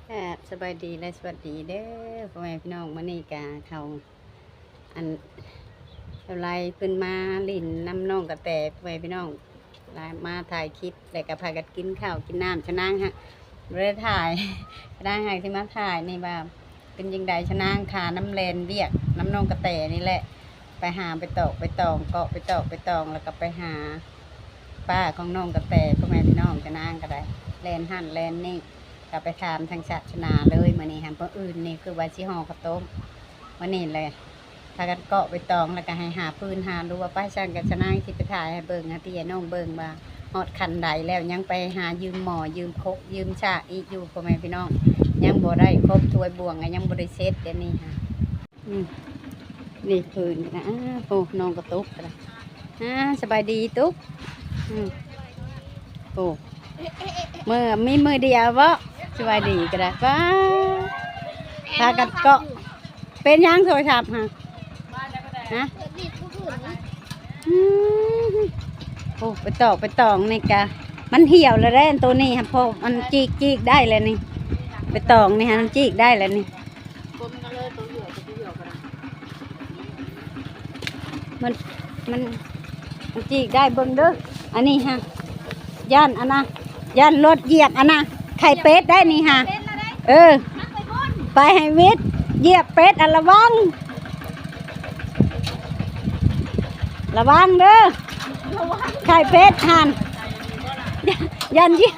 ຄັບ ສະບາຍດີ ແລະ ສະຫວັດດີເດີພໍ່ແມ່ພີ່ນ້ອງ. ມື້ນີ້ກະເຂົ້າ ອັນ ເຈົ້າໄລເພິ່ນມາຫຼິ້ນນຳນ້ອງກະແຕ ພໍ່ແມ່ພີ່ນ້ອງ ລາມາຖ່າຍຄລິບ ແລ້ວກະພາກັນກິນເຂົ້າກິນນ້ຳ. ຊະນາງຫາກບໍ່ໄດ້ຖ່າຍ ຊະນາງຫາກຊິມາຖ່າຍນີ້ວ່າ ເປັນຈັ່ງໃດຊະນາງ ຄ່ານຳແລ່ນວຽກນຳນ້ອງກະແຕນີ້ແຫຼະ ໄປຫາໄປຕອກໄປຕອງ ເກາະໄປຕອກໄປຕອງ ແລ້ວກໍໄປຫາປ້າຂອງນ້ອງກະແຕ ພໍ່ແມ່ພີ່ນ້ອງ. ຊະນາງກໍໄດ້ແລ່ນຫັ້ນແລ່ນນີ້ ກໍໄປຖາມທາງສາສະໜາເລີຍ. ມື້ນີ້ຫັ້ນ ມື້ອື່ນນີ້ຄືວ່າຊິຫໍ່ເຂົ້າຕົ້ມ ມື້ນີ້ແຫຼະ ພາກັນເກາະໄປຕອງ ແລ້ວກໍໃຫ້ຫາຟືນຫາລົວໄປ. ຊັ້ນກໍຊະນາງຊິໄປຖ່າຍໃຫ້ເບິ່ງ ໃຫ້ພີ່ໃຫ້ນ້ອງເບິ່ງວ່າຮອດຂັ້ນໃດແລ້ວ ຍັງໄປຫາຢືມໝໍ້ ຢືມຄົກ ຢືມສາກອີກຢູ່ ພໍ່ແມ່ພີ່ນ້ອງ. ຍັງບໍ່ໄດ້ຄົບຖ້ວຍບ່ວງ ກໍຍັງບໍ່ໄດ້ເສັດດຽວນີ້ຫັ້ນ. ອືມ ນີ້ຄືນນະ ໂອ້ ນ້ອງກະຕຸກກະໄດ້ ອ່າ ສະບາຍດີຕຸກ. ອືມ ໂອ້ ມື້ ມີມື້ດຽວບໍ ສະບາຍດີກະໄດ້. ປ້າ ພາກັນເກາະ ເປັນຫຍັງໂທລະສັບຫະ ຮະ? ອືມ ໂອ້ ໄປຕອກໄປຕອງນີ້ກະ ມັນຫ່ຽວແລ້ວເດ້ ໂຕນີ້ຫະ ເພາະມັນຈີກ ຈີກໄດ້ແລ້ວນີ້ ໄປຕອງນີ້ຫະ ມັນຈີກໄດ້ແລ້ວນີ້. ມັນ ມັນ ມັນຈີກໄດ້ ເບິ່ງເດີ. ອັນນີ້ຫະ ຢ້ານອັນນະ ຢ້ານລົດຢຽບອັນນະ ໄຂ່ເປັດໄດ້ນີ້ຫະ. ເອີ ໄປໃຫ້ວິດຢຽບເປັດ ອັນ ລະວັງ ລະວັງເດີ ໄຂ່ເປັດຫັ້ນ ຢ້ານຢຽບ.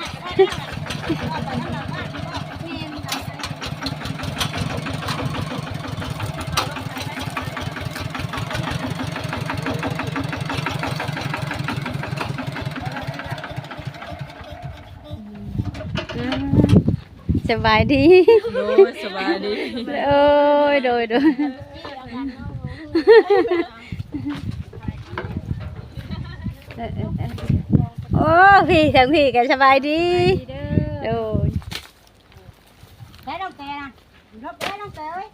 ສະບາຍດີ ໂດຍ ສະບາຍດີ ໂດຍ ໂດຍ ໂດຍ. ໂອ້ ພີ່ ທາງພີ່ກໍສະບາຍດີ ສະບາຍດີເດີ ໂດຍ. ໄດ້ນ້ອງແຕນະ ລົບໄດ້ນ້ອງແຕເອີຍ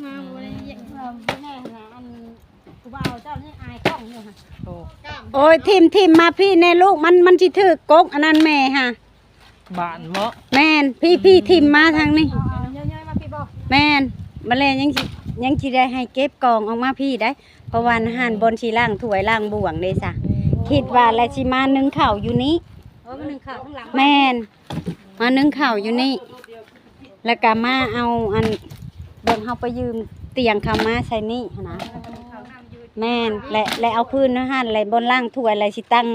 ມາບໍ່ໄດ້ຢຽບ ເອີ ແມ່ນະ ອັນ ຜູ້ບ່າວເຈົ້ານີ້ອາຍກ້ອງຢູ່ຫະ. ໂອ້ຍ ຖິ້ມ ຖິ້ມມາພີ້ແນ່ລູກ ມັນ ມັນຊິຖືກກົກອັນນັ້ນແມ່ຫະ. ບານເບາະ ແມ່ນ ພີ້ ພີ້ ອືມ ຖິ້ມມາທາງນີ້ ເອົາໆ ຍ່ອຍໆ ມາພີ້ບໍ ແມ່ນ. ມາແລ້ວຍັງຊິ ຍັງຊິໄດ້ໃຫ້ເກັບກອງອອກມາພີ້ໄດ໋ ເພາະວ່າຫັ້ນ ອືມ ບ່ອນຊິລ້າງຖ້ວຍລ້າງບ່ວງເດ້ຊະ ໂອ້ ຄິດວ່າແລ້ວຊິມາໜຶ້ງເຂົ້າຢູ່ນີ້ ເອີ ມາໜຶ້ງເຂົ້າຂ້າງຫຼັງ ແມ່ນ ມາໜຶ້ງເຂົ້າຢູ່ນີ້ ແລ້ວກໍມາເອົາອັນ ບ່ອນເຮົາໄປຢືມຕຽງເຂົາມາໃສ່ນີ້ຫັ້ນນະ ແມ່ນ ແລະ ແລະເອົາພື້ນນັ້ນຫັ້ນ ແລະບ່ອນລ້າງຖ້ວຍ ແລະຊິຕັ້ງ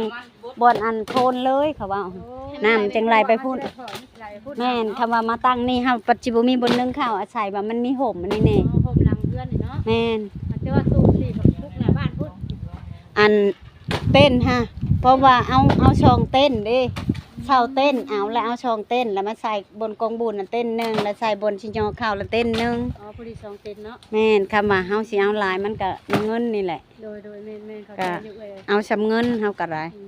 ບ່ອນອັນໂທນເລີຍ ເຂົາເວົ້າ ໂອ້ ນ້ຳຈັ່ງໄຫຼໄປພຸ້ນ ແມ່ນ ຄຳວ່າມາຕັ້ງນີ້ ເຮົາປັດຊິບໍ່ມີບ່ອນໜຶ້ງເຂົ້າ ອາໄສວ່າມັນມີຮົ່ມອັນນີ້ແນ່ ຮົ່ມຫຼັງເຮືອນນີ້ເນາະ ແມ່ນ ແຕ່ວ່າຕູບທີ່ບັກປຸກໜ້າບ້ານພຸ້ນ ອັນ ເຕັນຫະ ເພາະວ່າເອົາ ເອົາສອງເຕັນເດ້ ເຊົ່າເຕັນເອົາ ແລ້ວເອົາສອງເຕັນ ແລ້ວມາໃສ່ບ່ອນກອງບຸນນະເຕັນໜຶ່ງ ແລ້ວໃສ່ບ່ອນຊິຍໍເຂົ້າລະເຕັນໜຶ່ງ ອໍ ພໍດີສອງເຕັນເນາະ ແມ່ນ ຄຳວ່າເຮົາຊິເອົາຫຼາຍມັນກະເງິນນີ້ແຫຼະ ໂດຍ ໂດຍ ແມ່ນໆ ເຂົ້າໃຈຢູ່ເອີຍ ເອົາສ່ຳເງິນເຮົາກະໄດ້ ອື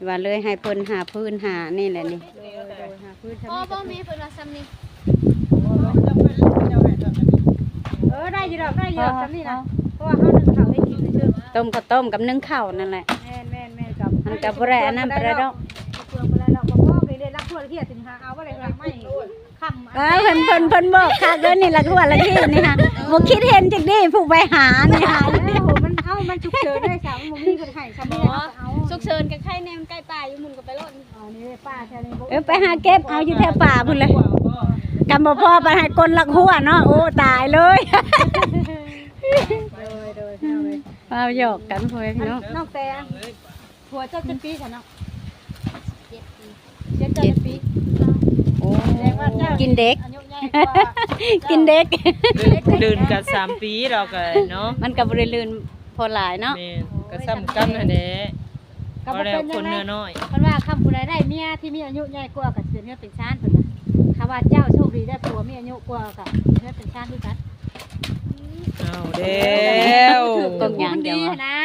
ມ ວ່າເລີຍໃຫ້ເພິ່ນຫາພື້ນຫານີ້ແຫຼະນີ້ ໂດຍ ໂດຍ ຫາພື້ນ ອໍ ບໍ່ມີເພິ່ນວ່າສ່ຳນີ້ ເອີ ໄດ້ຢູ່ດອກ ໄດ້ຢູ່ດອກ ອໍ ສ່ຳນີ້ນະ ອໍ ເພາະວ່າເຮົາໜຶ້ງເຂົ້າໄດ້ກິນຊື່ໆ ຕົ້ມເຂົ້າຕົ້ມກັບໜຶ້ງເຂົ້ານັ້ນແຫຼະ ແມ່ນໆໆ ມັນກໍບໍ່ໄດ້ອັນນັ້ນປານໃດດອກ ເປືອງປານໃດດອກ ບໍ່ພໍກໍເລີຍລັກທົ່ວລະທີບນີ້ຫາເອົາບໍ່ໄດ້ຫຼັກໄມ້ ເອີ ເພິ່ນ ເພິ່ນ ເພິ່ນບອກຄັກເດີນີ້ ລັກທົ່ວລະທີບນີ້ຫະ ບໍ່ຄິດເຫັນຈັກດີ້ ຜູ້ໄປຫານີ້ຫະ ເອີ ມັນ ເອົ້າ ມັນສຸກເສີນເດ້ສາວ ມັນບໍ່ມີເພິ່ນໃຫ້ ສ່ຳນີ້ເຮົາກໍເອົາ ສຸກເສີນກໍໄຄແນ່ ມັນໃກ້ປ່າຢູ່ ໝຸ່ນກໍໄປໂລດ ອໍ ນີ້ເດ້ ປ່າແຖວນີ້ບໍ່ ເອີ ໄປຫາເກັບເອົາຢູ່ແຖວປ່າພຸ້ນແຫຼະ ກຳບໍ່ພໍໄປໃຫ້ຄົນລັກຮົ້ວເນາະ ໂອ້ ຕາຍເລີຍ ໂດຍ ໂດຍ ພີ່ນ້ອງເອີຍ ເວົ້າຫຍອກກັນພໍ່ແມ່ພີ່ນ້ອງ ນ້ອງແຕ ຜົວເຈົ້າຈັກປີຊັ້ນເນາະ ສິບເຈັດປີ ສິບເຈັດປີ ໂອ້ ກິນເດັກ ອາຍຸໃຫຍ່ກວ່າ ກິນເດັກ ເດີ່ນກັນສາມປີດອກເນາະ ມັນກໍບໍ່ໄດ້ເດີ່ນພໍຫຼາຍເນາະ ແມ່ນ ກໍສ່ຳກັນຫັ້ນແຫຼະ ກໍບໍ່ເປັນຫຍັງ ຄົນເນື້ອນ້ອຍ ເພິ່ນວ່າຄັນຜູ້ໃດໄດ້ເມຍທີ່ມີອາຍຸໃຫຍ່ກວ່າກໍຊິເປັນເຮືອນເປັນຊານເພິ່ນວ່າ ຖ້າວ່າເຈົ້າໂຊກດີໄດ້ຜົວມີອາຍຸກວ່າກໍເປັນເຮືອນເປັນຊານຄືກັນ ເອົາແລ້ວ ຖືກກົງຫຍັງ ຄົນດີຫັ້ນນະ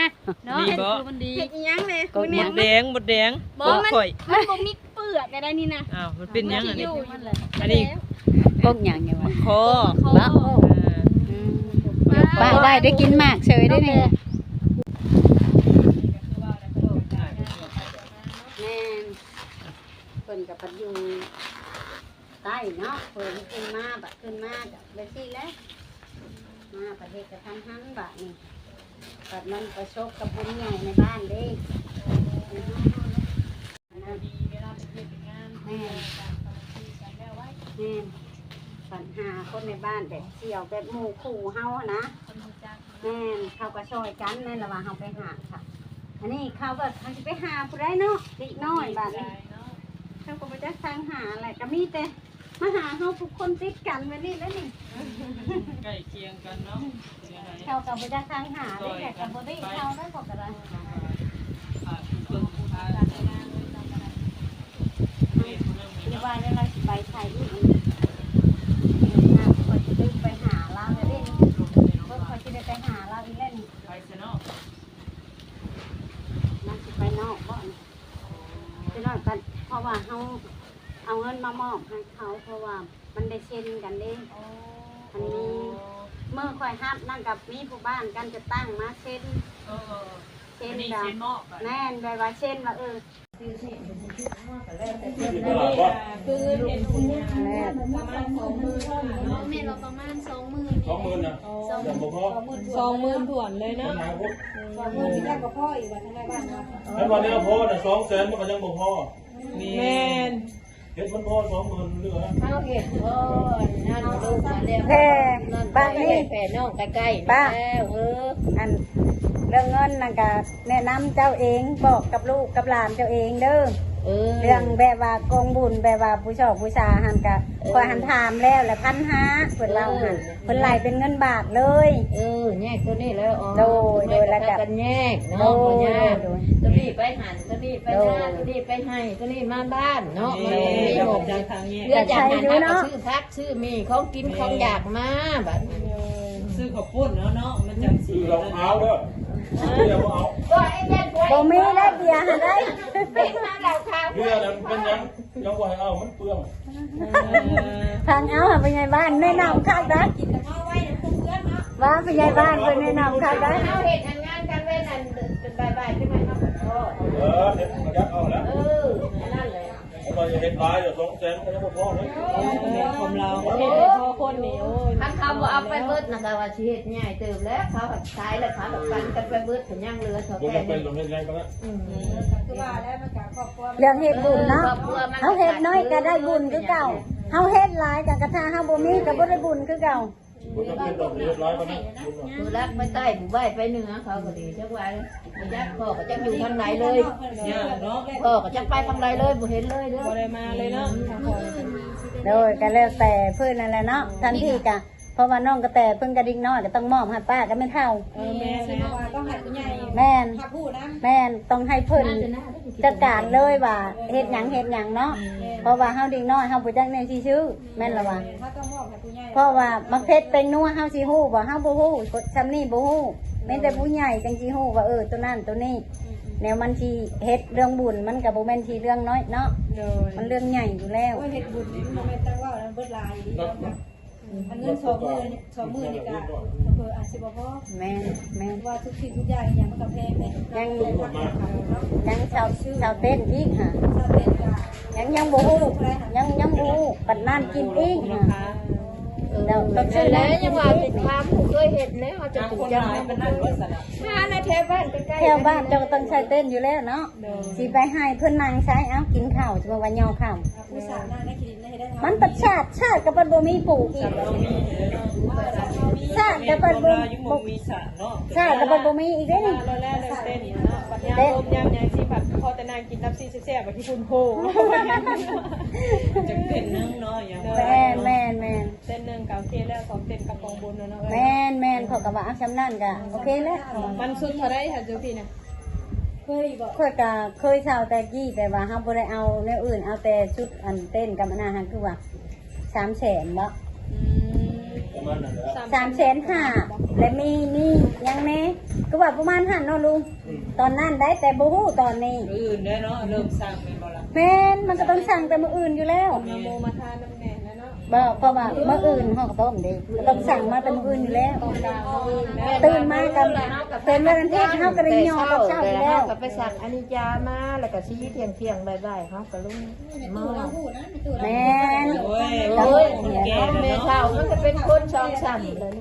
ເນາະ ເຮັດຜູ້ມັນດີ ເຮັດອີ່ຫຍັງແດ່ ກົງຫຍັງ ມົດແດງ ມົດແດງ ບໍ່ ມັນ ຂ້ອຍ ມັນບໍ່ມີເປືອກໄດ້ນີ້ນະ ອ້າວ ມັນເປັນຫຍັງອັນນີ້ ອັນນີ້ ກົງຫຍັງນີ້ຫວາ ໝາກຄໍ່ ໝາກຄໍ່ ເອີ ອືມ ໄດ້ ໄດ້ກິນໝາກເສີຍເດ້ນີ້ ແມ່ນ ເພິ່ນກໍ ບັດຢູ່ໃຕ້ເນາະ ເພິ່ນຂຶ້ນມາ ບັດຂຶ້ນມາກໍແບບນີ້ແຫຼະ ມາປະເທດກະທັນຫັນບາດນີ້ ບັດມັນປະສົບກັບບຸນໃຫຍ່ໃນບ້ານເດ້. ແມ່ນ ບັນຫາຄົນໃນບ້ານແບບສ່ຽວ ແບບໝູ່ຄູ່ເຮົາຫັ້ນນະ ແມ່ນ ເຂົາກໍຊ່ອຍກັນ ແມ່ນລະວ່າເຮົາໄປຫາ ອັນນີ້ເຂົາກໍ ເຂົາຊິໄປຫາຜູ້ໃດເນາະ ເດັກນ້ອຍບາດນີ້ ເຂົາກໍບໍ່ຈັກທາງຫາແຫຼະ ກໍມີແຕ່ມາຫາເຮົາທຸກຄົນຕິດກັນແບບນີ້ແຫຼະນີ້ ໃກ້ຄຽງກັນເນາະ ເຂົາກໍບໍ່ຈັກທາງຫາເດ້ ກໍບໍ່ໄດ້ເຂົາໄດ້ ເຂົາກໍໄດ້ ຫຼືວ່າແນວໃດຊິໄປໃສອີກ ຂ້ອຍຊິໄດ້ໄປຫາລາວແລ້ວເດ້ ຂ້ອຍຊິໄດ້ໄປຫາລາວອີກແລ້ວນີ້ ໄປໃສເນາະ ມັນຊິໄປນອກບໍ່ນີ້ ເພາະວ່າເຮົາເອົາເງິນມາມອບໃຫ້ເຂົາ ເພາະວ່າມັນໄດ້ເຊັນກັນເດ້ ອັນນີ້ມື້ຂ້ອຍຮັບນັ້ນກັບມີຜູ້ບ້ານກັນຈະຕັ້ງມາເຊັນ ເຊັນ ອັນນີ້ເຊັນມອບ ແມ່ນ ແບບວ່າເຊັນວ່າ ເອີ ຄືເຫັນ ແມ່ນ ປະມານສອງໝື່ນ ແມ່ນວ່າປະມານສອງໝື່ນ ສອງໝື່ນນະ ສອງໝື່ນ ຍັງບໍ່ພໍ ສອງໝື່ນຖ້ວນເລີຍເນາະ ສອງໝື່ນຊິໄດ້ບໍ່ພໍອີກວ່າທາງໃນບ້ານວ່າ ຄັນວ່າແນວພໍນະ ສອງແສນມັນກໍຍັງບໍ່ພໍ ແມ່ນ ເຮັດມັນພໍສອງໝື່ນເຫຼືອ ເຮົາເຮັດພໍອັນນັ້ນລູກມາແລ້ວ ແຜ່ ບາດນີ້ແຜ່ນ້ອງໃກ້ໆ ແລ້ວ ເອີ ອັນເລື່ອງເງິນນັ້ນກະແນະນຳເຈົ້າເອງ ບອກກັບລູກກັບຫຼານເຈົ້າເອງເດີ ເອີ ເລື່ອງແບບວ່າກອງບຸນ ແບບວ່າຜູ້ຊອກຜູ້ຊາຫັ້ນກະ ເອີ ຂ້ອຍຫັ້ນຖາມແລ້ວແຫຼະ ພັນຫ້າ ເພິ່ນເວົ້າຫັ້ນ ເອີ ເພິ່ນໄລ່ເປັນເງິນບາດເລີຍ ເອີ ແຍກໂຕນີ້ແລ້ວ ໂດຍ ໂດຍ ແລ້ວກະກັນແຍກເນາະ ໂດຍ ໂດຍ ໂຕນີ້ໄປຫັ້ນ ໂຕນີ້ໄປນາ ໂຕນີ້ໄປໄຮ່ ໂຕນີ້ມາບ້ານເນາະ ມັນບໍ່ມີໝ່ອງ ເພື່ອຈາກນັ້ນເຮົາກໍຊື້ຜັກ ຊື້ໝີ່ ຂອງກິນຂອງຢາກມາ ບັດນີ້ ຊື້ເຂົ້າປຸ້ນເນາະ ມັນຈັ່ງຊິ ຊື້ເຫຼົ້າຂາວເດີ ເບີບໍ່ເອົາ ບໍ່ມີໄດ້ເບຍຫັ້ນໄດ໋ ເບຍນັ້ນເປັນຫຍັງ ຍັງບໍ່ໃຫ້ເອົາ ມັນເປືອງ ທາງເອົາຫາຜູ້ໃຫຍ່ບ້ານແນະນຳຄັກໄດ໋ ວ່າຜູ້ໃຫຍ່ບ້ານເພິ່ນແນະນຳຄັກໄດ໋ ເຮົາເຮັດອັນງານກັນເວນອັນ ເປັນບ່າຍໆ ຂຶ້ນມາເຮົາກໍພໍ ເອີ ເຮັດມັນກໍຢາກເອົາແລ້ວ ເອີ ອັນນັ້ນແຫຼະ ເຮົາວ່າຈະເຮັດຫຼາຍ ສອງແສນມັນກໍຍັງບໍ່ພໍເລີຍ ເອີ ຂອງລາວເຮັດໃຫ້ພໍຄົນນີ້ ໂອ້ຍ ຄັນເຂົາບໍ່ເອົາໄປເບິດນະ ກໍວ່າຊິເຮັດໃຫຍ່ເຕີບແລ້ວ ເຂົາຂາຍແລ້ວ ເຂົາກໍປັນກັນໄປເບິດ ກໍຍັງເຫຼືອເທົ່າແກ່ ບໍ່ຈຳເປັນຕ້ອງເຮັດໃຫຍ່ປານນັ້ນ ອືມ ຄືວ່າແລ້ວມັນກໍຄອບຄົວ ເລື່ອງເຮັດບຸນເນາະ ເຮົາເຮັດໜ້ອຍກໍໄດ້ບຸນຄືເກົ່າ ເຮົາເຮັດຫຼາຍກໍ ກະຖ້າເຮົາບໍ່ມີກໍບໍ່ໄດ້ບຸນຄືເກົ່າ ບໍ່ຈຳເປັນຕ້ອງເຮັດຫຼາຍປານນັ້ນ ຜູ້ລັກໄປໃຕ້ ຜູ້ໄຫວ້ໄປເໜືອ ເຂົາກໍດີ ຈັກວ່າ ຈັກພໍ່ກໍຈັກຢູ່ທາງໃດເລີຍ ພໍ່ກໍຈັກໄປທາງໃດເລີຍ ບໍ່ເຫັນເລີຍເດີ ບໍ່ໄດ້ມາເລີຍເນາະ ໂດຍ ກໍແລ້ວແຕ່ເພິ່ນນັ້ນແຫຼະເນາະ ທັນທີກໍ ເພາະວ່ານ້ອງກະແຕເພິ່ນກະເດັກນ້ອຍ ກໍຕ້ອງມອບໃຫ້ປ້າກັບແມ່ເຖົ້າ ເອີ ແມ່ນແຫຼະ ຕ້ອງໃຫ້ຜູ້ໃຫຍ່ ແມ່ນ ຮັບຮູ້ນຳ ແມ່ນ ຕ້ອງໃຫ້ເພິ່ນຈັດການເລີຍວ່າເຮັດຫຍັງເຮັດຫຍັງເນາະ ເພາະວ່າເຮົາເດັກນ້ອຍ ເຮົາບໍ່ຈັກແນວຊິຊື້ ແມ່ນລະວ່າ ເຮົາຕ້ອງມອບໃຫ້ຜູ້ໃຫຍ່ ເພາະວ່າໝາກເຜັດແປ້ງນົວ ເຮົາຊິຮູ້ບໍ່? ເຮົາບໍ່ຮູ້ ສ່ຳນີ້ບໍ່ຮູ້ ມີແຕ່ຜູ້ໃຫຍ່ຈັ່ງຊິຮູ້ວ່າ ເອີ ໂຕນັ້ນໂຕນີ້ ແນວມັນຊິເຮັດເລື່ອງບຸນ ມັນກໍບໍ່ແມ່ນຊິເລື່ອງນ້ອຍເນາະ ໂດຍ ມັນເລື່ອງໃຫຍ່ຢູ່ແລ້ວ ໂອ້ຍ ເຮັດບຸນນີ້ມັນບໍ່ແມ່ນຕັ້ງເວົ້ານະ ເບິດຫຼາຍອີ່ຫຼີເນາະ ອັນເງິນສອງໝື່ນ ສອງໝື່ນນີ້ກະເຜີ່ອໆອາດຊິບໍ່ພໍ ແມ່ນ ແມ່ນ ເພາະວ່າທຸກສິ່ງທຸກຢ່າງອີ່ຫຍັງມັນກະແພງເດ້ ຍັງ ຍັງຊາວ ຊາວເຕັນອີກຫະ ຊາວເຕັນກະ ຍັງ ຍັງບໍ່ຮູ້ ຍັງ ຍັງບໍ່ຮູ້ ປັດນ້ຳກິນອີກຫະ ເອີ ແລ້ວຕ້ອງຊື້ແລ້ວ ຍັງວ່າຊິຖາມຜູ້ເຄີຍເຮັດແລ້ວ ເຮົາຈະຮູ້ຈັກ ຄົນຫຼາຍປານນັ້ນບໍ່ຊັ້ນນະ ຫາໃນແຖວບ້ານໃກ້ໆ ແຖວບ້ານເຈົ້າກໍຕ້ອງໃຊ້ເຕັນຢູ່ແລ້ວເນາະ ໂດຍ ຊິໄປໃຫ້ເພິ່ນນັ່ງໃຊ້ ເອົາ ກິນເຂົ້າ ຊິມາວ່າຍໍເຂົ້າ ມັນປະຊາດ ຊາດກໍບັດບໍ່ມີປູກອີກ ຊາດກໍບັດບໍ່ ຊາດກໍບັດບໍ່ມີອີກເດ້ນີ້ ແລ້ວແຕ່ເນາະ ບັດຍາມລົມຍາມຫຍັງຊິບັດພໍແຕ່ນັ່ງກິນນ້ຳຊີແຊບໆ ບັດທີ່ພຸ້ນໂພ ຈັກເຕັນໜຶ່ງເນາະ ແມ່ນໆໆ ເຕັນໜຶ່ງກໍໂອເຄແລ້ວ ສອງເຕັນກັບກອງບຸນເນາະ ແມ່ນໆ ຂ້ອຍກໍວ່າ ເອົາ ສ່ຳນັ້ນກໍໂອເຄແລ້ວ ມັນສຸດເທົ່າໃດຫະ ຢູ່ພີ້ນະ? ເຄີຍບໍ່? ຂ້ອຍກະເຄີຍເຊົ່າແຕ່ກີ້ ແຕ່ວ່າເຮົາບໍ່ໄດ້ເອົາແນວອື່ນ ເອົາແຕ່ຊຸດອັນເຕັນກັບອັນນັ້ນຫັ້ນ ຄືວ່າສາມແສນບໍ? ອືມ ປະມານນັ້ນແຫຼະ ສາມແສນຫ້າ ແລະມີ ມີຫຍັງແດ່ ຄືວ່າປະມານຫັ້ນເນາະລຸງ ອືມ ຕອນນັ້ນໄດ໋ ແຕ່ບໍ່ຮູ້ຕອນນີ້ ມື້ອື່ນເດ້ເນາະ ເລີ່ມສັ່ງແມ່ນບໍ່ລະ? ແມ່ນ ມັນກໍຕ້ອງສັ່ງແຕ່ມື້ອື່ນຢູ່ແລ້ວ ມາໂມມາທານຳແດ່ແລ້ວເນາະ ບໍ່ ເພາະວ່າມື້ອື່ນເຮົາກໍຕ້ອງເດ້ ຕ້ອງສັ່ງມາແຕ່ມື້ອື່ນຢູ່ແລ້ວ. ຕື່ນມາກໍເປັນວັນອາທິດ ເຮົາກໍໄດ້ຍໍກັບເຊົ້າຢູ່ແລ້ວ ເຮົາກໍໄປສັ່ງອານິດຈາມາ ແລ້ວກໍຊິທ່ຽງໆ ບ່າຍໆ ເຮົາກໍລົງມາ. ແມ່ນ ໂອ້ຍ ແມ່ເຖົ້າມັນກໍເປັນຄົນສອງຊັ້ນ. ໂອ້ຍ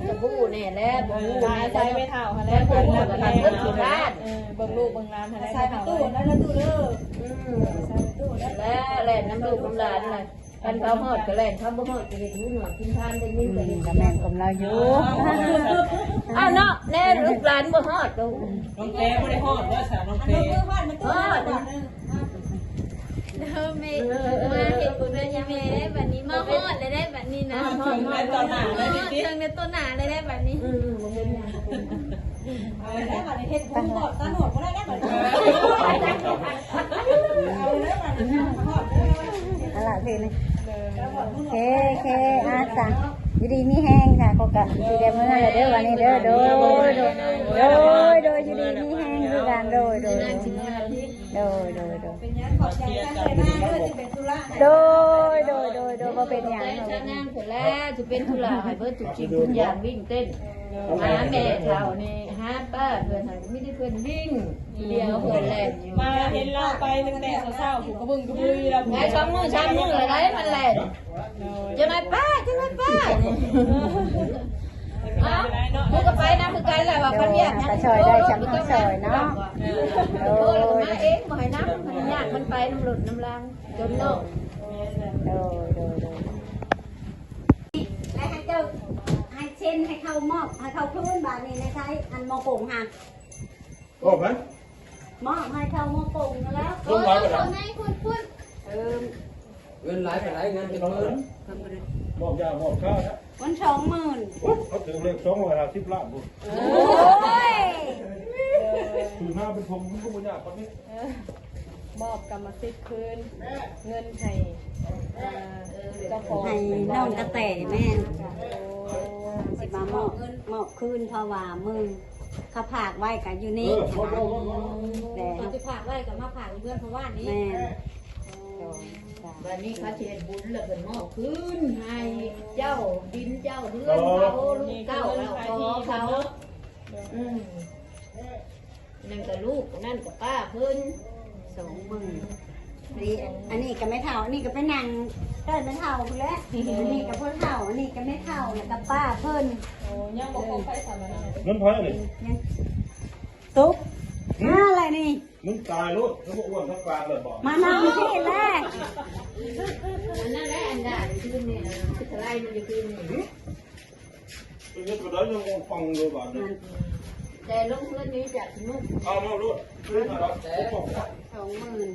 ກໍຮູ້ແນ່ແຫຼະ ບໍ່ຮູ້ແນ່ ອາໄສແມ່ເຖົ້າຫັ້ນແຫຼະ ເບິ່ງລູກເບິ່ງຫຼານ ເອີ ເບິ່ງລູກເບິ່ງຫຼານຫັ້ນແຫຼະ ອາໄສແມ່ເຖົ້າ. ຕູ້ນັ້ນນະຕູ້ເດີ ອືມ ອາໄສແມ່ຕູ້ນັ້ນແຫຼະ ແລ່ນນຳລູກນຳຫຼານແຫຼະ. ຄັນເຂົາຮອດກໍແລ່ນ ເຂົາບໍ່ຮອດກໍເຮັດຫູໜວກກິນທານ ໄດ້ຍິນກໍເຮັດ. ອືມ ກໍແມ່ນຄວາມລາວຢູ່. ອ້າວເນາະ ແນ່ລູກຫຼານບໍ່ຮອດກໍ ນ້ອງແປບໍ່ໄດ້ຮອດບໍ່ຊະ ນ້ອງແປ? ຮອດ ຮອດ. ເດີແມ່ ມາເຮັດບຸນນຳອີ່ແມ່ໄດ້ບັດນີ້ ມາຮອດແລ້ວໄດ້ບັດນີ້ນະ ຮອດເຖິງໃນຕໍ່ໜ້າໄດ້ຕິ ຮອດເຖິງໃນຕໍ່ໜ້າໄດ້ໄດ້ບັດນີ້. ອືມ ບໍ່ເປັນຫຍັງ ເອົາແລ້ວບັດນີ້ ເຮັດຫູບໍ່ ຕາໜວດບໍ່ໄດ້ແລ້ວບັດນີ້ ເອົາແລ້ວບັດນີ້ ຮອດແລ້ວ. ເອົາລະ ໂອເຄ ໂອເຄ ອາ ສາ ຢູ່ດີມີແຮງຄ່ະ ເຂົາກະຊິໄດ້ເມືອແລ້ວເດີ ວັນນີ້ເດີ. ໂດຍ ໂດຍ ໂດຍ ຢູ່ດີມີແຮງຄືກັນ ໂດຍ ໂດຍ ໂດຍ ໂດຍ ໂດຍ ໂດຍ ໂດຍ ບໍ່ເປັນຫຍັງ ເພິ່ນແລ້ວຊິເປັນທຸລະໃຫ້ເບິດທຸກສິ່ງທຸກຢ່າງ ວິ່ງເຕັ້ນຫາແມ່ເຖົ້ານີ້ ຫາປ້າເພິ່ນ ໃຫ້ມີແຕ່ເພິ່ນວິ່ງ ດຽວເພິ່ນແລ່ນຢູ່. ມາເຫັນລາວໄປຕັ້ງແຕ່ເຊົ້າໆ ຜູ້ກະບຶ້ງກະບຶຍລະ ໄປສອງມື້ສາມມື້ລະໄດ໋ ມັນແລ່ນ. ໂດຍ ເຈົ້ານາຍປ້າ ເຈົ້ານາຍປ້າ ເອົ້າ ຜູ້ກໍໄປນຳຄືກັນແຫຼະ ວ່າຄັນວຽກຫຍັງກໍຊ່ອຍໄດ້ຊ່ຳກໍຊ່ອຍເນາະ. ໂດຍ ມາເອງ ບໍ່ໃຫ້ນຳ ມັນຍາກ ມັນໄປນຳລົດນຳລາງ ຈົນເນາະ. ໂດຍ ໂດຍ ໂດຍ ແລະໃຫ້ເຈົ້າ ໃຫ້ເຊັນ ໃຫ້ເຂົາມອບ ໃຫ້ເຂົາຄືນບາດນີ້ ໃນໄທ ອັນໝໍ້ກົງຫັ້ນ ມອບໃຫ້ ມອບໃຫ້ເຂົາໝໍ້ກົງແລ້ວ. ເງິນຫຼາຍປານໃດ? ເງິນປານໃດ? ເງິນຈັກໝື່ນ? ມອບຢາມອບຊານະ ມັນສອງໝື່ນ. ໂອ້ຍ ເຂົາຖືກເລກສອງຮ້ອຍຫ້າສິບລ້ານພຸ້ນ. ໂອ້ຍ ຖືກມາເປັນຜົງ ມັນກໍບໍ່ຍາກປານນີ້. ມອບກຳມະສິດຄືນ ເງິນໃຫ້ ເອີ ເຈົ້າຂອງ ໃຫ້ນ້ອງກະແຕ. ແມ່ນ ໂອ້ ຊິມາມອບ ມອບຄືນ ເພາະວ່າມື້ເຂົາຝາກໄວ້ກະຢູ່ນີ້. ເອີ ແຕ່ເຂົາຊິຝາກໄວ້ກະມາຝາກຢູ່ເຮືອນເພາະວ່ານີ້. ແມ່ນ ໂດຍ ບາດນີ້ເຂົາຊິເຮັດບຸນແລ້ວເພິ່ນມອບຄືນໃຫ້ເຈົ້າ ດິນເຈົ້າ ເຮືອນເຂົາ ລູກເຕົ້າເຂົາ ຂໍເຂົາ. ອືມ ນັ້ນກະລູກ ນັ້ນກະປ້າເພິ່ນ ສອງໝື່ນ. ນີ້ ອັນນີ້ກະແມ່ເຖົ້າ ອັນນີ້ກະໄປນັ່ງໃກ້ແມ່ເຖົ້າພຸ້ນແຫຼະ. ອັນນີ້ກະພໍ່ເຖົ້າ ອັນນີ້ກະແມ່ເຖົ້າ ແລ້ວກະປ້າເພິ່ນ. ໂອ້ ຍັງບໍ່ຄົບໄປຊັ້ນນະ. ເງິນໃຜອັນນີ້? ຍັງ ຕຸກ ຫາລະນີ້ ມຶງຕາຍໂລດ ຄືບໍ່ອ້ວນທັງປາກເລີຍບໍ? ມານັ່ງພີ້ແຫຼະ. ອັນນັ້ນແຫຼະ ອັນດາຄືນນີ້ນະ ຄືສະໄລມັນຢູ່ຄືນນີ້. ເຮັດບໍ່ໄດ້ ຍັງບໍ່ຟັງເລີຍບາດນີ້. ແຕ່ລົງເຮືອນນີ້ຈາກຊິມື້ ເອົາມາໂລດ ຄືນມາແລ້ວ ສອງໝື່ນ.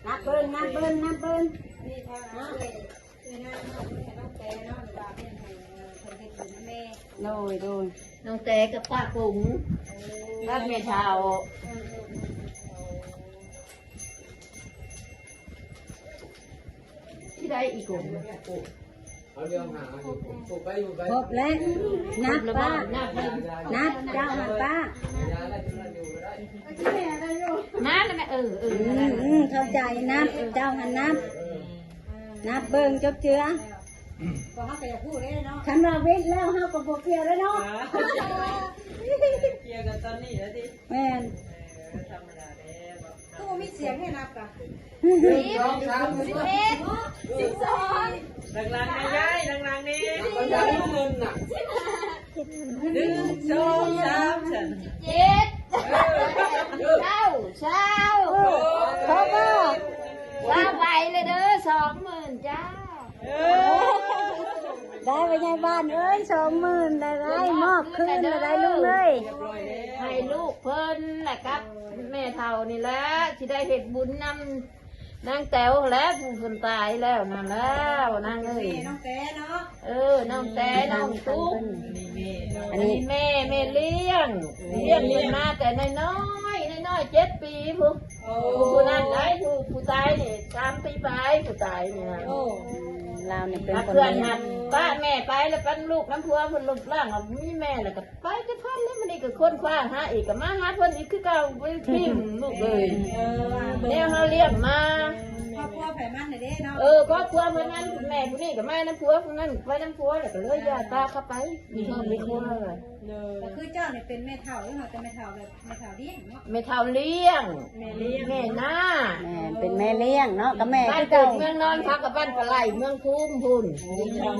ນັບເບິ່ງ ນັບເບິ່ງ ນັບເບິ່ງ ນີ້ເທົ່ານັ້ນເລີຍ. ເອື້ອຍນາງເນາະ ເພິ່ນໃຫ້ນ້ອງແຕເນາະ ຫຼືວ່າເພິ່ນໃຫ້ ເອີ ເພິ່ນເຮັດບຸນນຳແມ່. ໂດຍ ໂດຍ ນ້ອງແຕກັບປ້າປຸງ ເອີ ກັບແມ່ເຖົ້າ. ເອີ ເອີ ເອີ ທີ່ໃດອີກຄົນ? ຄົບແລ້ວ ນັບປ້າ ນັບ ເຈົ້າຫັ້ນປ້າ ມາແລ້ວແມ່. ເອີ ເອີ ອືມ ເຂົ້າໃຈ ນັບ ເຈົ້າຫັ້ນນັບ ນັບເບິ່ງຈົບເທື່ອ. ກໍເຮົາກໍຢາກຮູ້ເດ້ເນາະ ຄັນວ່າເວັດແລ້ວເຮົາກໍບໍ່ກ່ຽວແລ້ວເນາະ. ອ່າ ກ່ຽວກັນຕອນນີ້ແລ້ວຕິ? ແມ່ນ ເອີ ທຳມະດາແລ້ວ. ຄືບໍ່ມີສຽງໃຫ້ນັບກະ? ສິບ ສິບເອັດ ສິບສອງ ຫຼັງໆ ແນ່ຍາຍ ຫຼັງໆ ແນ່ຍາຍ ເງິນນະ. ໜຶ່ງ ສອງ ສາມ ສີ່ ເຈັດ ເກົ້າ ຊາວ ເອີ ເຂົ້າບໍ່? ຊາວໃບເລີຍເດີ ສອງໝື່ນຈ້າ. ເອີ ໄດ້ ພໍ່ໃຫຍ່ບ້ານເອີຍ ສອງໝື່ນ ໄດ້ ໄດ້ມອບຄືນລະໄດ້ ລຸງເອີຍ. ຮຽບຮ້ອຍແລ້ວ ໃຫ້ລູກເພິ່ນ ແລະກັບແມ່ເຖົ້ານີ້ແຫຼະ ຊິໄດ້ເຮັດບຸນນຳນາງແຕວແຫຼະ ຜູ້ເພິ່ນຕາຍແລ້ວນັ້ນແລ້ວ ນາງເອີຍ. ນ້ອງແຕເນາະ. ເອີ ນ້ອງແຕ ນ້ອງຕຸກ ອັນນີ້ແມ່ ແມ່ລ້ຽງ ລ້ຽງເພິ່ນມາແຕ່ນ້ອຍໆ ນ້ອຍໆ. ເຈັດປີພຸ້ນ. ໂອ້ ຜູ້ນັ້ນໄດ້ ຜູ້ ຜູ້ຕາຍນີ້ສາມປີປາຍ ຜູ້ຕາຍນີ້ນະ. ໂອ້ ລາວນີ້ເປັນຄົນ ເພື່ອນຫັ້ນປະແມ່ໄປ ແລ້ວປັນລູກນຳຜົວເພິ່ນ ລົບລ້າງ ມີແມ່ແລ້ວກໍໄປແຕ່ພັນ ແລ້ວມື້ນີ້ກໍຄົ້ນຄວ້າຫາອີກ ກໍມາຫາເພິ່ນອີກຄືເກົ່າ ບໍ່ໄດ້ຖິ້ມລູກເອີຍ. ເອີ ແນວເຮົາລ້ຽງມາ ຄອບຄົວໃຜມັນນະເດ້ເນາະ. ເອີ ຄອບຄົວໃຜມັນ ແມ່ຜູ້ນີ້ກໍມານຳຜົວ ຜູ້ນັ້ນໄປນຳຜົວ ແລ້ວກໍເລີຍຢ່າຕາເຂົ້າໄປ ມີຄອບມີຄົວ. ໂດຍ ກໍຄືເຈົ້ານີ້ເປັນແມ່ເຖົ້າຢູ່ເນາະ ແຕ່ແມ່ເຖົ້າແບບ ແມ່ເຖົ້າລ້ຽງເນາະ. ແມ່ເຖົ້າລ້ຽງ ແມ່ລ້ຽງ ແມ່ນາ ແມ່ນ ເປັນແມ່ລ້ຽງເນາະ ກັບແມ່ ບ້ານເກີດເມືອງນອນເຂົາ ກັບບ້ານປາໄຫຼ ເມືອງພູມພຸ້ນ.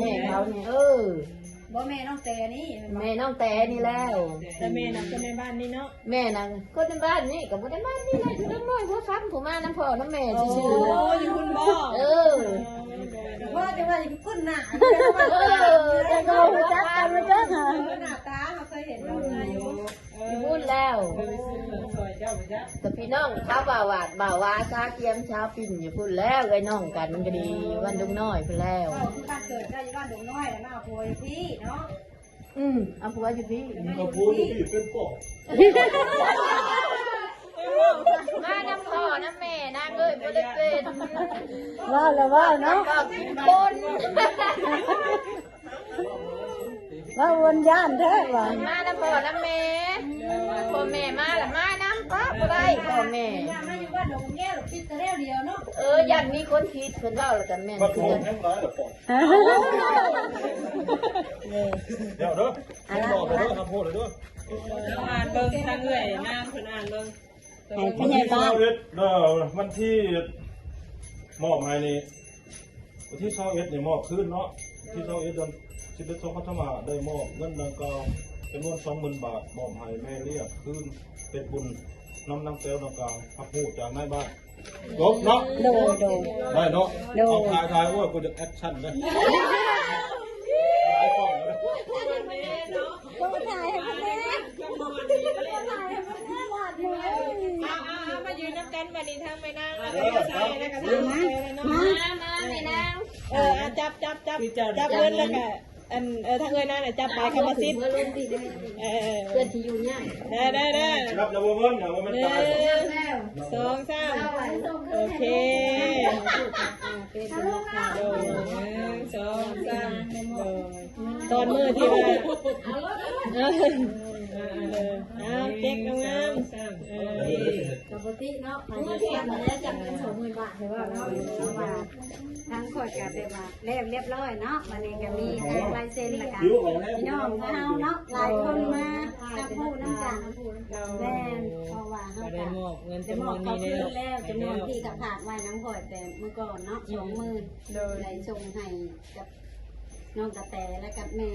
ແມ່ເຂົານີ້ ເອີ ບໍ່ ແມ່ນ້ອງແຕນີ້ ແມ່ນ້ອງແຕນີ້ແລ້ວ. ແຕ່ແມ່ນະຄົນໃນບ້ານນີ້ເນາະ. ແມ່ນະຄົນໃນບ້ານນີ້ ກໍບໍ່ໄດ້ບ້ານນີ້ແຫຼະ ຢູ່ດອງນ້ອຍຫົວຄຳ ຜູ້ມານຳພໍ່ນຳແມ່ຊື່ໆ. ໂອ້ ຢູ່ພຸ້ນບໍ່? ເອີ ໂອ້ ໂດຍ ໂດຍ ວ່າແຕ່ວ່າຢູ່ພຸ້ນນະ ເອີ ແຕ່ກໍບໍ່ຮູ້ຈັກກັນ ຮູ້ຈັກຫາ ໜ້າຕາເຮົາເຄີຍເຫັນເຂົາມາຢູ່. ເອີ ຢູ່ພຸ້ນແລ້ວ ແຕ່ພີ່ນ້ອງເຂົາບ່າວຫວາດ ບ່າວຫວາ ຊາຄຽມ ຊາວປິ່ນ ຢູ່ພຸ້ນແລ້ວ ເອື້ອຍນ້ອງກັນກໍດີ ຢູ່ບ້ານດົງນ້ອຍພຸ້ນແລ້ວ. ເວົ້າຄືບ້ານເກີດເຈົ້າຢູ່ບ້ານດົງນ້ອຍ ແລ້ວມາເອົາຜົວຢູ່ພີ້ເນາະ. ອືມ ເອົາຜົວຢູ່ພີ້ ເອົາຜົວຢູ່ພີ້ເປັນປອບ ມານຳພໍ່ນຳແມ່ນາງເອີຍ ບໍ່ໄດ້ເປັນ. ເວົ້າແລ້ວເວົ້າເນາະ ເວົ້າກິນຄົນ ເວົ້າອວນຢ້ານແທ້ວ່າ ມານຳພໍ່ນຳແມ່ ພໍ່ແມ່ມາລະມານຳ ປະບໍ່ໄດ້ພໍ່ແມ່ ມາຢູ່ບ້ານດອກແກ້ວ ຄິດແຕ່ແນວດຽວເນາະ. ເອີ ຢ້ານມີຄົນຜິດ ເພິ່ນເວົ້າລະກໍແມ່ນ ມາໂທແຮງຫຼາຍລະປອບ. ດຽວເດີ ອ່ານ ບອກເດີ ຫ້າມໂພດເດີ. ເອົາອ່ານເບິ່ງ ທາງເອື້ອຍນາງເພິ່ນອ່ານເບິ່ງ ໃຫ້ຜູ້ໃຫຍ່ບ້ານ ວັນທີຊາວເອັດ ເອີ ວັນທີ ມອບໃຫ້ນີ້ ວັນທີຊາວເອັດນີ້ມອບຄືນເນາະ ວັນທີຊາວເອັດ ເດືອນສິບເອັດ ສອງພັນຊາວຫ້າ ໄດ້ມອບເງິນດັ່ງກ່າວຈຳນວນສອງໝື່ນບາດ ມອບໃຫ້ແມ່ລ້ຽງຄືນ ເຮັດບຸນນຳນາງແຕວດັ່ງກ່າວ ຮັບຮູ້ຈາກນາຍບ້ານ. ຈົບເນາະ ໂດຍ ໂດຍ ໄດ້ເນາະ ໂດຍ ເອົາຖ່າຍ ຖ່າຍ ໂອ້ຍ ກູຢາກແອັກຊັນເດ້ ຫຼາຍກ້ອງເດ້ ໂອ້ ຖ່າຍໃຫ້ເພິ່ນແດ່ ເອົາ ເອົາ ເອົາ ມາຢືນນຳກັນບາດນີ້ ທັງແມ່ນາງ ແລ້ວກໍທາງເອື້ອຍ ແລ້ວກໍທາງແມ່ເນາະ ມາ ມາ ແມ່ນາງ ເອີ ຈັບ ຈັບ ຈັບ ຈັບເງິນ ແລ້ວກໍ ອັນ ເອີ ທາງເອື້ອຍນາງນະ ຈັບປາຍຄຳມະສິດ ເອີ ເພື່ອທີ່ຢູ່ຍາກ ໄດ້ ໄດ້ ໄດ້ ນັບແລ້ວບໍ່ເງິນນະ ບໍ່ແມ່ນຈ່າຍ ໜຶ່ງ ສອງ ສາມ ໂອເຄ ໂດຍ ໜຶ່ງ ສອງ ສາມ ໂດຍ ຕອນມື້ທີ່ວ່າ ເອີ ເອົາເກັບງາມໆ ເອີ ກໍບໍ່ຕິເນາະ ມາເຮັດກັນແລ້ວ ຈັກເງິນສອງໝື່ນບາດ ໃຫ້ວ່າເນາະ ເພາະວ່າທາງຂ້ອຍກໍແບບວ່າ ແລ້ວລຽບລ້ອຍເນາະ ບັດນີ້ກໍມີທັງລາຍເຊັນ ແລ້ວກໍພີ່ນ້ອງຂອງເຮົາເນາະ ຫຼາຍຄົນມາຮັບຮູ້ນຳກັນ ແມ່ນ ເພາະວ່າເຮົາກໍໄດ້ມອບເງິນຈຳນວນນີ້ແລ້ວ ໄດ້ມອບເຂົາຄືນແລ້ວ ຈຳນວນທີ່ກໍຝາກໄວ້ນຳຂ້ອຍແຕ່ມື້ກ່ອນເນາະ ສອງໝື່ນ ໂດຍ ໄດ້ສົ່ງໃຫ້ກັບນ້ອງກະແຕ ແລະກັບແມ່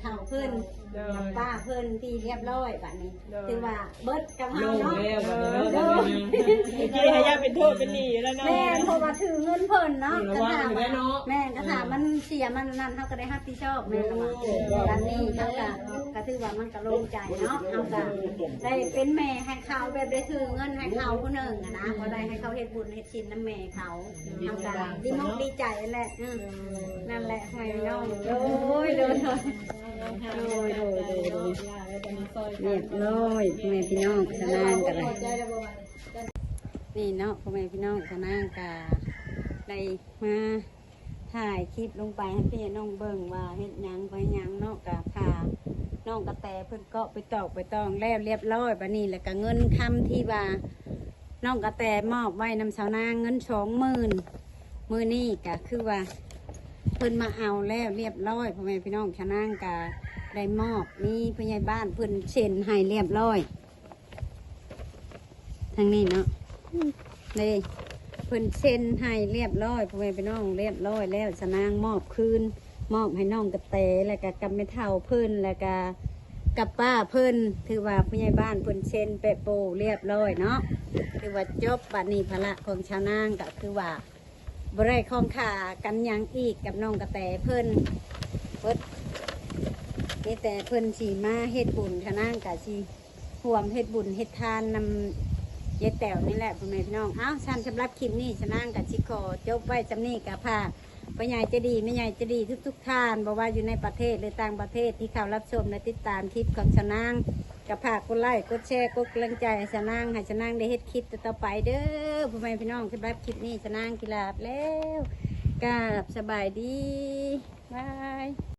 ເຖົ້າເພິ່ນ ໂດຍ ກັບປ້າເພິ່ນທີ່ລຽບລ້ອຍ ບັດນີ້ ໂດຍ ຖືວ່າເບິດກັບເຮົາເນາະ ໂລ່ງແລ້ວບັດນີ້ເນາະ ໂດຍ ເມື່ອກີ້ຫາຍາກເປັນໂທດເປັນໜີ້ຢູ່ແລ້ວເນາະ ແມ່ນ ເພາະວ່າຖືເງິນເພິ່ນເນາະ ລະວັງຢູ່ແລ້ວເນາະ ຄັນຖ້າ ແມ່ນ ຄັນຖ້າມັນເສຍມັນນັ້ນ ເຮົາກໍໄດ້ຮັບຜິດຊອບ ແມ່ນລະວ່າ ໂອ້ ບັດນີ້ເຮົາກໍ ກໍຖືວ່າມັນກໍໂລ່ງໃຈເນາະ ເຮົາກໍໄດ້ເປັນແມ່ໃຫ້ເຂົາ ແບບໄດ້ຖືເງິນໃຫ້ເຂົາຜູ້ໜຶ່ງຫັ້ນນະ ບໍ່ໄດ້ໃຫ້ເຂົາເຮັດບຸນເຮັດສິນນຳແມ່ເຂົາ ເຮົາກໍດີມຸກດີໃຈຫັ້ນແຫຼະ ອື ນັ້ນແຫຼະ ໃຫ້ນ້ອງ ໂດຍ ໂດຍ ໂດຍ ໂດຍ ໂດຍ ໂດຍ ລຽບລ້ອຍ ພໍ່ແມ່ພີ່ນ້ອງ ສະນາງກໍໄດ້ ນີ້ເນາະ ພໍ່ແມ່ພີ່ນ້ອງ ສະນາງກໍໄດ້ມາຖ່າຍຄລິບລົງໄປໃຫ້ພີ່ນ້ອງເບິ່ງວ່າເຮັດຫຍັງໄປຫຍັງເນາະ ກໍຖ້ານ້ອງກະແຕເພິ່ນເກາະໄປຕອກໄປຕອງແລ້ວລຽບລ້ອຍ ບາດນີ້ແລ້ວກໍເງິນຄຳທີ່ວ່າ ນ້ອງກະແຕມອບໄວ້ນຳຊາວນາງເງິນສອງໝື່ນ ມື້ນີ້ກະຄືວ່າເພິ່ນມາເອົາແລ້ວລຽບລ້ອຍ ພໍ່ແມ່ພີ່ນ້ອງ ຊາວນາງກະໄດ້ມອບ ມີຜູ້ໃຫຍ່ບ້ານເພິ່ນເຊັນໃຫ້ລຽບລ້ອຍ ທາງນີ້ເນາະ ເດ້ ເພິ່ນເຊັນໃຫ້ລຽບລ້ອຍ ພໍ່ແມ່ພີ່ນ້ອງ ລຽບລ້ອຍແລ້ວ ຊາວນາງມອບຄືນ ມອບໃຫ້ນ້ອງກະແຕ ແລ້ວກະກັບແມ່ເຖົ້າເພິ່ນ ແລ້ວກະກັບປ້າເພິ່ນ ຖືວ່າຜູ້ໃຫຍ່ບ້ານເພິ່ນເຊັນແປະໂປ້ລຽບລ້ອຍເນາະ ຖືວ່າຈົບ ບາດນີ້ພາລະຂອງຊາວນາງກໍຄືວ່າບໍ່ໄດ້ຂ້ອງຄາກັນຫຍັງອີກກັບນ້ອງກະແຕເພິ່ນ ເບິດ ມີແຕ່ເພິ່ນຊິມາເຮັດບຸນ ຊາວນາງກໍຊິຮ່ວມເຮັດບຸນເຮັດທານນຳຍາຍແຕວນີ້ແຫຼະ ພໍ່ແມ່ພີ່ນ້ອງ ເອົ້າ ຊັ້ນສຳລັບຄລິບນີ້ ຊາວນາງກໍຊິຂໍຈົບໄວ້ສ່ຳນີ້ ກໍຝາກ ພໍ່ໃຫຍ່ໃຈດີ ແມ່ໃຫຍ່ໃຈດີທຸກໆທ່ານ ບໍ່ວ່າຢູ່ໃນປະເທດ ຫຼື ຕ່າງປະເທດ ທີ່ເຂົ້າຮັບຊົມ ແລະ ຕິດຕາມຄລິບຂອງຊາວນາງ ກໍຝາກກົດໄລ້ກົດແຊ ກົດກຳລັງໃຈໃຫ້ສານາງ ໃຫ້ສານາງໄດ້ເຮັດຄລິບຕໍ່ໆໄປເດີ ພໍ່ແມ່ພີ່ນ້ອງ. ສຳລັບຄລິບນີ້ ສານາງຊິລາໄປແລ້ວ ກາບສະບາຍດີ ບາຍ.